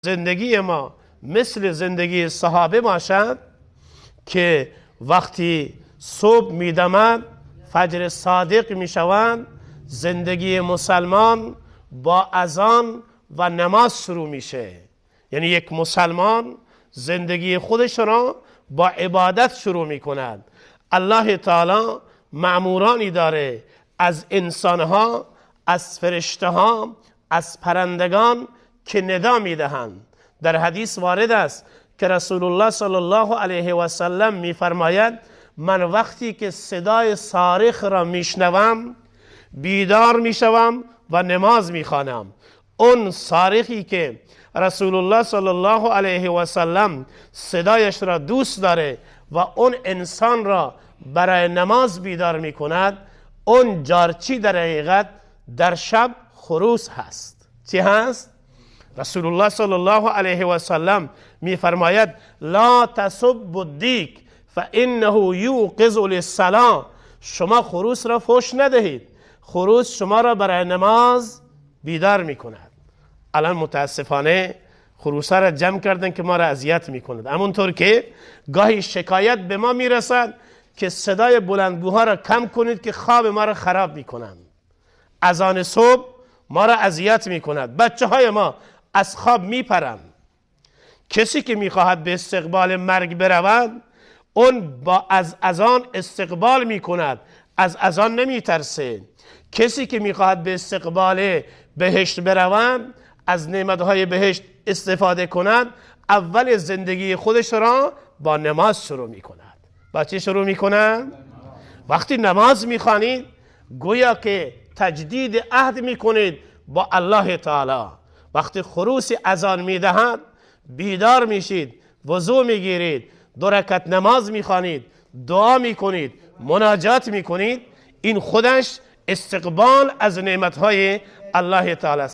زندگی ما مثل زندگی صحابه باشد که وقتی صبح میدمد، فجر صادق میشوند، زندگی مسلمان با اذان و نماز شروع میشه. یعنی یک مسلمان زندگی خودش را با عبادت شروع میکند. الله تعالی مأمورانی داره از انسانها، از فرشته ها، از پرندگان که ندا میدهند. در حدیث وارد است که رسول الله صلی الله علیه و سلم میفرماید من وقتی که صدای صارخ را میشنوم بیدار میشوم و نماز میخوانم. اون صارخی که رسول الله صلی الله علیه و سلم صدایش را دوست داره و اون انسان را برای نماز بیدار میکند، اون جارچی در حقیقت در شب خروس هست. چی هست؟ رسول الله صلی الله علیه و سلم میفرماید لا تسب الدیک فانه یوقظ للصلاه. شما خروس را فحش ندهید، خروس شما را برای نماز بیدار میکند. الان متاسفانه خروسا را جمع کردن که ما را اذیت میکند. همونطور که گاهی شکایت به ما میرسد که صدای بلندگوها را کم کنید که خواب ما را خراب میکنند. اذان صبح ما را اذیت میکند، بچه های ما از خواب میپرند. کسی که میخواهد به استقبال مرگ برود اون با از اذان استقبال میکند، از اذان نمیترسه. کسی که میخواهد به استقبال بهشت برود، از نعمتهای بهشت استفاده کند، اول زندگی خودش را با نماز شروع میکند. با چه شروع میکند؟ وقتی نماز میخوانید گویا که تجدید عهد میکنید با الله تعالی. وقتی خروس اذان میدهد بیدار میشید، وضو میگیرید، دو رکعت نماز میخوانید، دعا میکنید، مناجات میکنید. این خودش استقبال از نعمتهای الله تعالی است.